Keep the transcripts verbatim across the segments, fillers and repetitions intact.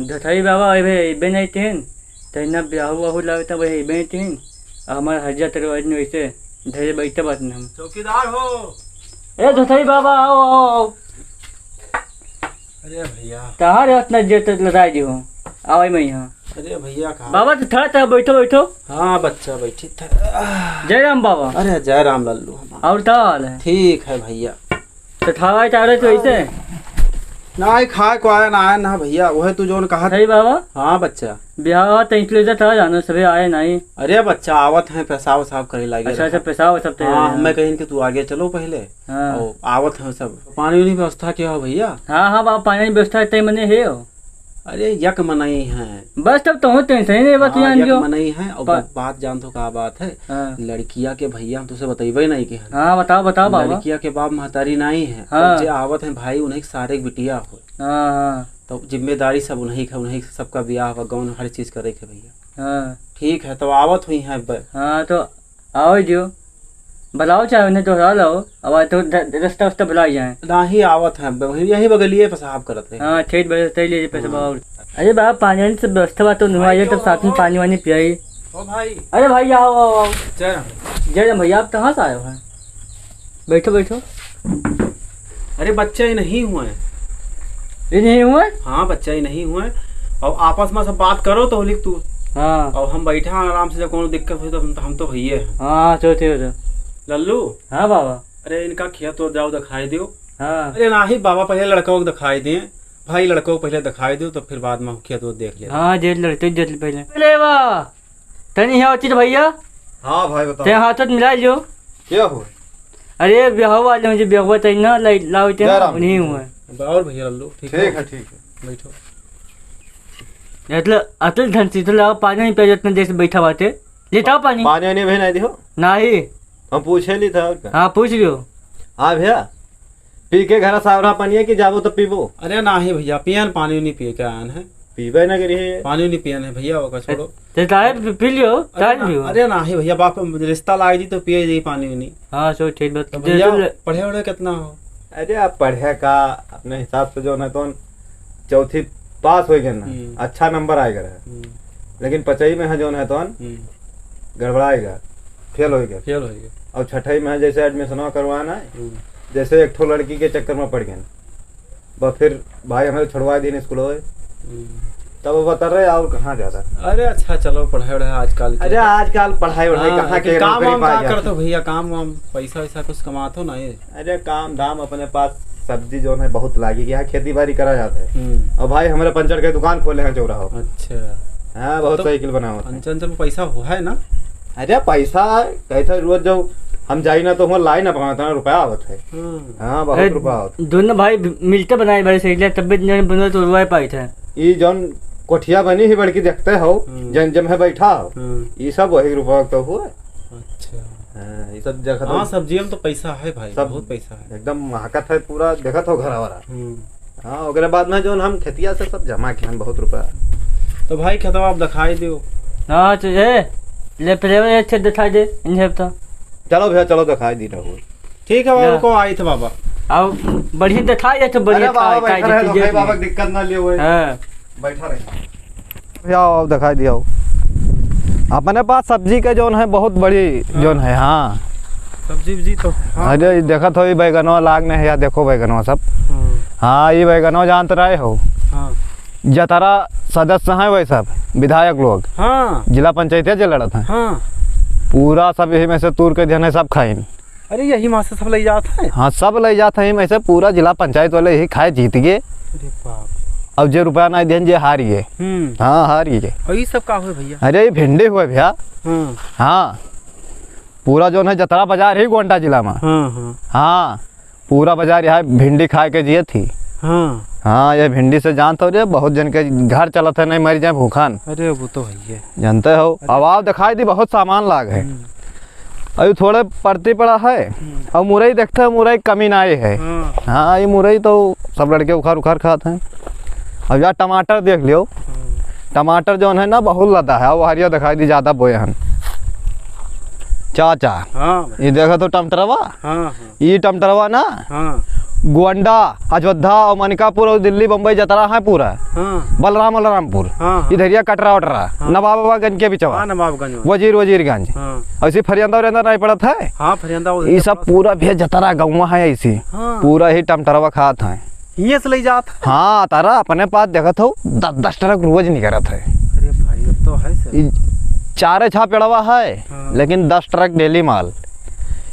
धथई बाबा, अबे, अबे नहीं तिहिन, तहिना ब्याहू वाहू लागता, वही अबे नहीं तिहिन, आ हमार हज्जा तरवाज नहीं वैसे, धरे बैठे बात न हम। चौकीदार हो। ए धथई बाबा, आओ, आओ, आओ। अरे भैया। कहाँ रे, इतना देर तक लदाई दी हो? आवे मैं यहाँ। अरे भैया, कहाँ? बाबा, तो थोड़ा, थोड़ा बैठो, बैठो। हाँ बच्चा, बैठी था। जय राम बाबा। अरे जय राम लल्लू। और का हाल है? ठीक है भैया। तो खावा चाह रहे तो ऐसे? ना, खाए को आया ना, आया ना भैया, वह तू जौन कहा। सही बाबा। हाँ बच्चा। ब्याह तो इसलिए था जाना, सभी आए नहीं। अरे बच्चा, आवत हैं, पेशाब वसाब करे लागे अच्छा, रहा। अच्छा, पेशाब वसाब तो हाँ, जाना। मैं कहीं कि तू आगे चलो पहले। हाँ। और आवत हैं सब। पानी वानी व्यवस्था क्या हो भैया? हाँ, हाँ बाबा, पानी की व्यवस्था तय मने है हो। अरे यक मनई है। बस तब तो टेंशन ही नहीं, बात हाँ, जान यक जो। मनई है और पा- बात जान तो का बात है। हाँ। लड़किया के भैया हम तुझसे बतइबे नहीं के हैं। हाँ, बताओ, बताओ बाबा। लड़किया के बाप महतारी नहीं है। हाँ। और जे आवत हैं भाई, उन्हीं के सारे के बिटिया हो। हाँ, हाँ। तो जिम्मेदारी सब उन्हीं के, उन्हीं के सबका ब्याह हुआ, गौन हर चीज करे के भैया। हाँ। ठीक है, तो आवत हुई हैं अब। हाँ, तो आओ जो, बुलाओ चाहे उन्हें तो बुला लो, अब आज तो द-, रास्ता उस्ता भुला जाए। नाही आवत हैं, ब-, यहीं बगलिए पेशाब करत रहे। हाँ, ठीक बगल तय ले पैसा हाँ। बाबा। अरे बाबा, पानी वानी से व्यवस्था बा तो नुआ भाई, ये जो तब साथ में हो। पानी वानी पियाई। ओ भाई। अरे भाई, आओ, आओ, आओ। जय राम। जय राम भैया, आप कहाँ से आए हो? बैठो, बैठो। अरे बच्चा, ये नहीं हुए। ये नहीं हुए? हाँ बच्चा, ये नहीं हुए। और आपस में सब बात करो तो लिख तू। हाँ। और हम बैठे हैं आराम से, जब कोनो दिक्कत होई तो हम, हम तो हइये हैं। हाँ, चलो ठीक है, चलो। लल्लू। हाँ बाबा। अरे इनका खेत ओत जाओ दिखाई दियो। हाँ। अरे नाही बाबा, पहले लड़का को दिखाई दें। भाई लड़का को पहले दिखाई दियो तो फिर बाद में खेत ओत देख ले। हाँ, जेल लड़ते जेल पहले। अरे वाह। तनी यहाँ उचित भैया। हाँ भाई, बताओ। ते हाथ हाथ मिला लियो। क्या हो? अरे, ब्याह वाले मुझे ब्याह तय ना लाई-, लाओ ते जय ना, राम। उन्हीं हुए। और भैया लल्लू, ठीक ठीक हो? है, ठीक है। बैठो। अतल, अतल धन से तो लाओ, पानी नहीं पिया, इतना देर से बैठा बाटे। लेता पानी। पानी वानी भी नहीं दियो? नहीं। हम पूछे ली था और का? हाँ, पूछ लियो। हाँ भैया। पी के घर सावरा पनिया कि जाबो तो पीबो? अरे नाही भैया, पियन पानी नहीं पिए के आयन है। पीबे ना करी है। पानी नहीं पियन है भैया, ओका छोड़ो। ते चाहे पी, पी लियो, अरे चाहे ना, पियो। अरे नाही भैया, बाप रिश्ता लाग जी तो पिए जी पानी नहीं। हाँ, सो ठीक बात। तो दे भैया, दे ले। पढ़े वढ़े कितना हो? अरे आप पढ़े का अपने हिसाब से जो ना तो चौथी पास हो गए ना, हम्म। अच्छा नंबर आएगा रहे। हम्म। लेकिन पचई में है जो ना तो हम्म। गड़बड़ाएगा, फेल होएगा। फेल होएगा। और छठई में है जैसे एडमिशनवा करवाना है, हम्म। जैसे एक ठो लड़की के चक्कर में पड़ गए, बस फिर भाई हमें छोड़वा दिन स्कूल होए। हम्म। तब वो बता रहे और कहाँ जाता। अरे अच्छा, चलो पढ़ाई वढ़ाई आजकल के। अरे आजकल पढ़ाई वढ़ाई हाँ, कहाँ कि के काम नौकरी वाम पाए का जाता। करते हो भैया, काम वाम पैसा वैसा कुछ कमाते हो ना ये? अरे काम धाम अपने पास सब्जी जो है बहुत लागी, यहाँ खेती बाड़ी करा जाता है। हम्म। और भाई हमारे पंचर के दुकान खोले हैं चौराहा पे। अच्छा। हाँ, बहुत तो साइकिल बनावत है। पंचर, पंचर में पैसा हो है ना? अरे पैसा कहते रोज जो हम जाई ना तो वहाँ लाई ना पावत ना रुपया आवत है। हम्म। हाँ, बहुत अरे, रुपया आवत है। दोनों भाई मिलते बनाए भाई साइकिल, तब भी नहीं बनो तो रुपया पाई था। ई जौन कोठिया बनी ही बड़की देखते हो, हम्म। जन जम है बैठा हो, हम्म। ई सब वही रुपया तो हुआ। अच्छा। हाँ, ई सब देखत हाँ, हो। सब्जियों में तो पैसा है भाई, सब बहुत पैसा है। एकदम महकत है पूरा, देखत हो घर वाला। हम्म। हाँ, ओकरे बाद में जौन हम खेतिया से सब जमा किए हैं बहुत रुपया। तो भाई खेतवा आप दिखाई दियो। हाँ, तो ए, ले पहले अच्छे दिखाई दे, इन्हें तो। चलो भैया, चलो दिखाई दी रहो। ठीक है बाबा, ना। को आई थे बाबा। आओ, बढ़िया दिखाई दे तो बढ़िया अरे बाबा, खाए, खाए बैठा रहे, देती तो भाई देखिए। बाबा की दिक्कत ना लियो हुए। हाँ। बैठा रहे। भैया, आओ, दिखाई दिया हो। अपने पास सब्जी के जौन है, बहुत बड़ी हाँ। जौन है, हाँ। सब्जी उब्जी तो, हाँ। अरे, ई देखत हो, ई बैगनवा लाग ने है, या देखो बैगनवा सब। हाँ। हाँ, ई बैगनवा जानत रहे हो। हाँ। जतरा सदस्य हैं वही सब, विधायक लोग। हाँ। जिला पंचायत जे लड़त हैं। हाँ। पूरा सब यही में से तूर के देने सब खाइन। अरे, यही माँ से सब लइ जात है? हाँ, सब लइ जात है, यही में से पूरा जिला पंचायत वाले यही खाए जीत गए। अरे बाप। अब जे रुपया नहीं देन, जे हार गए। हम्म। हाँ, हार गए। और ये सब का हुए भैया? अरे, ये भिंडी हुए भैया। हाँ। हाँ, पूरा जौन है जतरा बाजार ही गोंडा जिला में। हाँ, हाँ। हाँ, पूरा बाजार यहाँ भिंडी खाए के जिए थी। हाँ। हाँ, ये भिंडी से जानत हो रे, बहुत जन के घर चलत है, नहीं मर जाए भूखन। अरे, वो तो है ही है। जानते हो, अरे। अब आओ दिखाई दी, बहुत सामान लाग है। हम्म। अभी थोड़े परती पड़ा है। हम्म। और मुरई देखते हैं, मुरई कमी नहीं है। हाँ। हाँ, ये मुरई तो सब लड़के उखाड़ उखाड़ खात हैं। अब यार टमाटर देख लियो। हाँ। टमाटर जौन है ना, बहुत लदा है, वो हरिया दिखाई दी, ज्यादा बोए हन। चाचा, हाँ। ये देखा तो टमाटरवा? हाँ, हाँ। ई टमाटरवा ना, हाँ। गोंडा, अयोध्या और मनकापुर और दिल्ली, बम्बई जतरा है पूरा। हाँ। बलराम, बलरामपुर। हाँ, हाँ। इधरिया कटरा वटरा, हाँ। नवाबगंज के बिचवा। हाँ, नवाबगंज में। वजीर, वजीरगंज। हाँ। ऐसे फरियंदा उरियंदा नहीं पड़त है। हाँ, फरियंदा उरियंदा ये सब पड़त। पूरा भी जतरा गौवा है ऐसे। हाँ। पूरा ही टमटरवा खात है। हिये से ले जात। हाँ, तारा अपने पास देखत हो, दस, दस ट्रक रोज निकलत है। अरे भाई, अब तो है सर। ई चारे छह पेड़वा है, हाँ। लेकिन दस ट्रक डेली माल।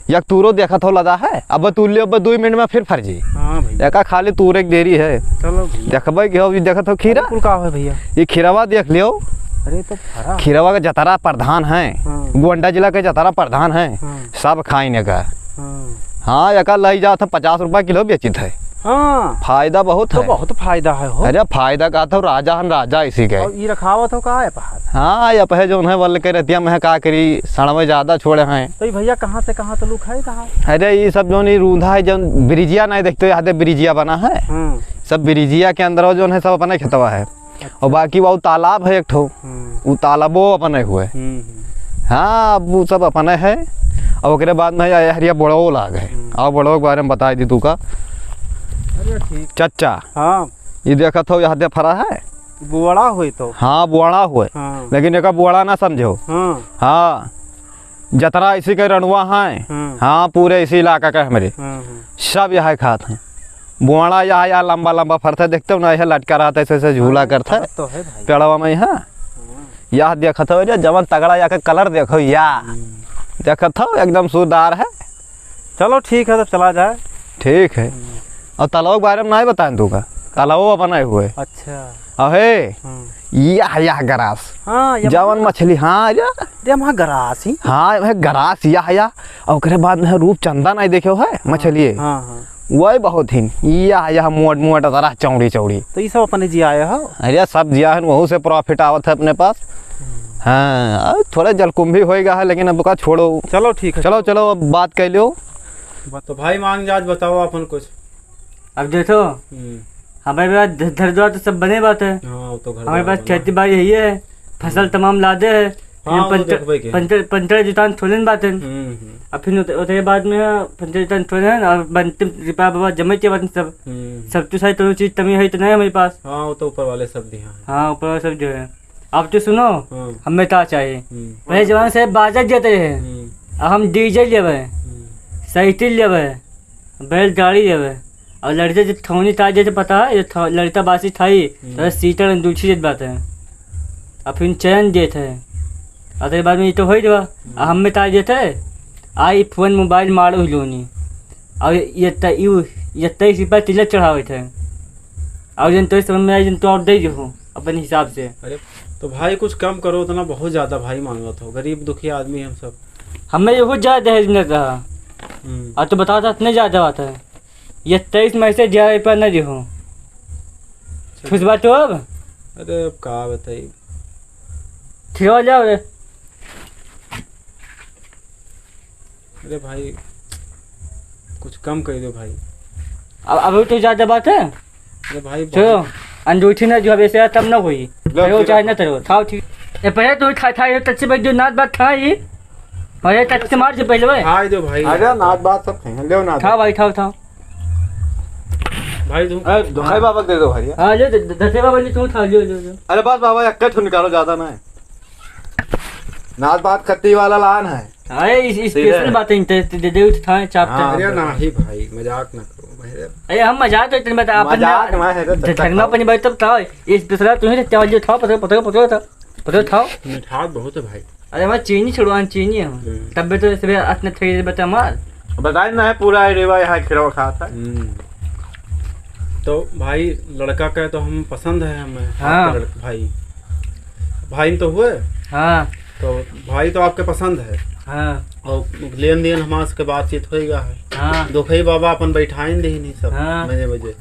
एक तूरो देखत हो लदा है, अब तू लियो, अब दुई मिनट में फिर फर जी। हाँ भैया। एका खाली तूरे के देरी है। चलो भैया। देखबे कि हो, ई देखत हो खीरा? कुल का है भैया? ई खीरवा देख लियो। अरे तो फरा। खीरवा के जतरा प्रधान है, हाँ। गोंडा जिला के जतरा प्रधान है, हाँ। सब खाइन एका। हाँ। हाँ, एका लई जात है, पचास रुपया किलो बेचित है। हाँ। फायदा बहुत तो है। बहुत फायदा है हो। अरे फायदा का तो राजा हन, राजा इसी के। और ई रखावत हो का है पहाड़? हाँ, ये पहे जौन है वल के रतिया में है, का करी, सड़वे ज्यादा छोड़े हैं। तो ई भैया कहाँ से कहाँ तलुक है कहाँ? अरे ई सब जौन ई रूंधा है, जौन ब्रिजिया नहीं देखते हो, यहाँ दे ब्रिजिया बना है। हाँ। सब ब्रिजिया के अंदर जौन है सब अपने खेतवा है। अच्छा। और बाकी वो तालाब है एक ठो, हम्म। वो तालाबो अपने हुए। हम्म, हम्म। हाँ, अब वो सब अपने है। और ओकरे बाद में ये हरिया बोड़ो लाग है। हम्म। और बोड़ो के बारे में बताई दी तू का। अरे ठीक। चच्चा। हाँ। ये देखत हो, यहाँ दे फरा है। बोड़ा होई तो। हाँ, बोड़ा होए। हाँ। लेकिन एका बोड़ा ना समझो। हाँ। हाँ। जतरा इसी के रनुआ है। हाँ। हाँ, पूरे इसी इलाका का हमरे। हाँ, हाँ। सब यहाँ खात हैं। बोड़ा यहाँ, यहाँ लंबा लंबा फरत है, देखते हो ना, यह लटका रहत है, ऐसे ऐसे झूला हाँ, करत है। फरत तो है भाई। पेड़वा में यहाँ। हाँ। यह देखत हो, ये जवन तगड़ा, यहाँ के कलर देखो, या। हम्म। देखत हो, एकदम सुरदार है। चलो ठीक है, तब चला जाए। ठीक है। हम्म। और तालाब के बारे में नहीं बताएं तू का? तालाबो अपने हुए। अच्छा। अहे, हम्म। यह, यह गरास। हाँ, ये जवन मछली, हाँ, या। अरे, वहाँ गरास ही। हाँ, वह गरास, यह, या। और ओकरे बाद में रूपचंदा नहीं देखे हो है, हाँ, मछली। हाँ, हाँ। वही बहुत ही, यह, यह मोट, मोट तरह चौड़ी, चौड़ी। तो ये सब अपने जिया आए हो? अरे, सब जिया है, वहू से profit आवत है अपने पास। हम्म। हाँ, अब थोड़े जलकुंभी होएगा है, लेकिन अब का छोड़ो। चलो, ठीक है। चलो, चलो, अब बात कर लियो। तो भाई मांग जात बताओ अपन कुछ। अब देखो, हम्म। हमारे पास ध-, घर द्वार तो सब बने बात है। हाँ, वो तो घर हमारे द्वार पास बना। खेती बाड़ी है, ये है, फसल हम्म। तमाम लादे है। हाँ, हम वो पंचर, देखबे के। पंचर, पंचर जुटान थोड़े न बात है। हम्म, हम्म। अब फिर उत-, उतरे बाद में पंचर जुटान थोड़े हैं और बनते रुपया बाबा जमे के बात सब। हम्म। सब तो सारी तो चीज तमी है तो नहीं हमारे पास। हाँ, वो तो ऊपर वाले सब दिया है। हाँ, ऊपर वाले सब जो है। अब तो सुनो, हाँ। हमें का चाहिए? हम्म। पहले जमाने से बाजा देते हैं। हम्म। अब हम डीजे लेवे, हम्म। साइकिल लेवे, बैलगाड़ी लेवे। और लड़िता जे थौनी ताई जैसे पता है, ये थौ-, लड़िता बासी थाई, हम्म। तो सीटर में दूछी जत बात है। और फिर चैन देत है। और तेरे बाद में ये तो होई देवा। हम्म। आ हमें ताई देत है, iPhone mobile मारो ही लोनी। और ये त-, यू, ये तेईस रुपया तिलक चढ़ावे थे। और जन तो समझ में आई, जन तो और दे जो हो अपने हिसाब से। अरे, तो भाई कुछ कम करो, उतना बहुत ज्यादा भाई मांगत हो, गरीब दुखी आदमी हम सब। हमें ये बहुत ज्यादा दहेज मिलत रहा। हम्म। और तो बताओ तो इतने ज्यादा बात है। ये तेईस में से ज्यादा रुपया न दिहो। चल। खुश बात हो अब? अरे अब का बताई। खिलवा जाओ रे। अरे भाई, कुछ कम कर दो भाई। अब, अब तो ज्यादा बात है। अरे भाई, चलो, बहुत अंगूठी ना जो अब ऐसे तब ना हुई। लो, चलो, चलो। चाहे ना चलो, खाओ ठीक। ए, पहले तो खा, खा, ये तच्चे बैठ जो नात बात खाई। अरे, टच से मार जे पहले भाई। खाए दो भाई। अरे, नाथ बात सब खाए हैं। ले नाथ। खाओ भाई, खाओ, खाओ। भाई, तुम अरे, धोखाई बाबा के दे दो भाई। हाँ, ले, द-, द-, दसे बाबा ने तुम खाओ, लो, लो, लो। अरे, बस बाबा, एक ठो निकालो, ज्यादा ना है। नाथ बात खत्ती वाला लान है। अरे, इस, इस ठीक है। स्पेशल बात है, इंटरेस्ट दे दे, उठ खाए, चाप हाँ, चाप। अरे, ना ही भाई, मजाक ना करो भाई। अरे, हम मजाक तो इतने बता, अपन मजाक ना, ना है, तो ढ-, ढंगना खाओ। अपन भाई, तब खाओ। ये स्पेशल तुम्हें तो चावल जो खाओ, पतोह, पतोह, पतोह, पतोह खाओ। मिठास बहुत है भाई। अरे, हमारे चीनी छोड़वा, चीनी है। हम्म। तब भी तो सुबह अतना थोड़ी देर बता मार। बताए ना है पूरा आइडिया, यहाँ खिरवा खात है। हम्म। तो भाई, लड़का का तो हम पसंद है हमें, हाँ। आपका लड़का, भाई। भाई तो हुए? हाँ। तो भाई तो आपके पसंद है। हाँ। और लेन देन हमारे से बातचीत होएगा है। हाँ। दुखई बाबा अपन बैठाइन देही नहीं सब हाँ। मजे मजे।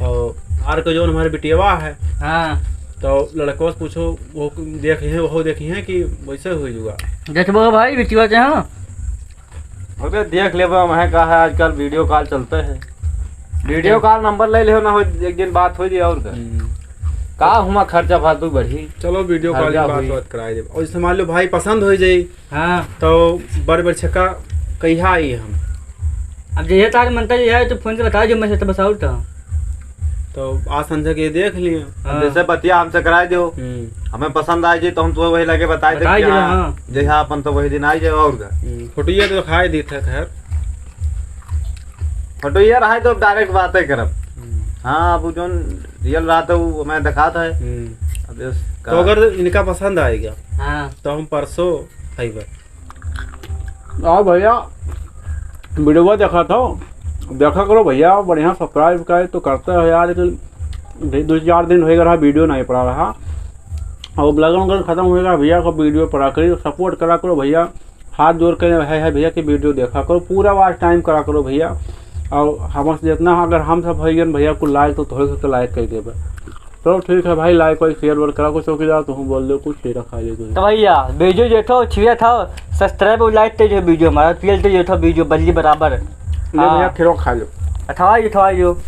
और आर के जो हमारे बिटियावा है। हाँ। तो लड़कों से पूछो, वो देखी हैं, वो देखी हैं कि वैसे हुई जुआ। देखबो भाई, बिटिया के हाँ। अबे देख लेबे, हम है का है, आजकल वीडियो कॉल चलते हैं। वीडियो कॉल नंबर ले लियो ना, हो एक दिन बात हो जाए और का। हम्म। का हुआ खर्चा फालतू बढ़ी। चलो वीडियो कॉल खर्चा बात हुई। बात कराए देब। और जैसे मान लो भाई पसंद हो जाई, हाँ। तो बड़ बड़ छक्का कहिया आई हम। अब जहिया तार मनता जहिया तो फोन से बताइ दियो, मैं से तो बसाउर था। तो आज संझा के देख लियो। अब हाँ। जैसे बतिया हमसे कराइ दियो, हम्म। हमें पसंद आइ जाए तो हम तो वही लगे बताइ दे बताइ कि दियो, हाँ, हाँ। जहिया अपन तो वही दिन आइ जाए और का। हम्म, फोटोइया तो खाए दी थे खैर। फोटोइया रहा तो direct बातें करब। हम्म। हाँ, अब जौन real रहा तो वो मैं दिखात है। हम्म। अब इस तो का अगर इनका पसंद आएगा, हाँ। तो हम परसों खइबे। आओ भैया, video देखा था, देखा करो भैया, बढ़िया subscribe करे तो करते हो यार, लेकिन दो, दो चार दिन होएगा रहा, video नहीं पड़ा रहा। और vlog वगैरह खत्म होएगा भैया, को video पड़ा करी, support करा करो भैया, हाथ जोड़ के है, है भैया कि video देखा करो, पूरा watch time करा करो भैया। और हमसे जितना अगर हम सब होइगन भैया को like तो थोड़े से तो like कर देबे। चलो ठीक है भाई, like वाइक share वेयर करा कुछ चौकीदार, तुम बोल दो कुछ, खीरा खा ले तू। तो भैया, video जो थो, छुए थो, subscribe और like ते जो video हमारा, तेल ते जो थो video बल्ली बराबर। ले भैया, हाँ। खीरो खा लो। अथवा ये थवा जो।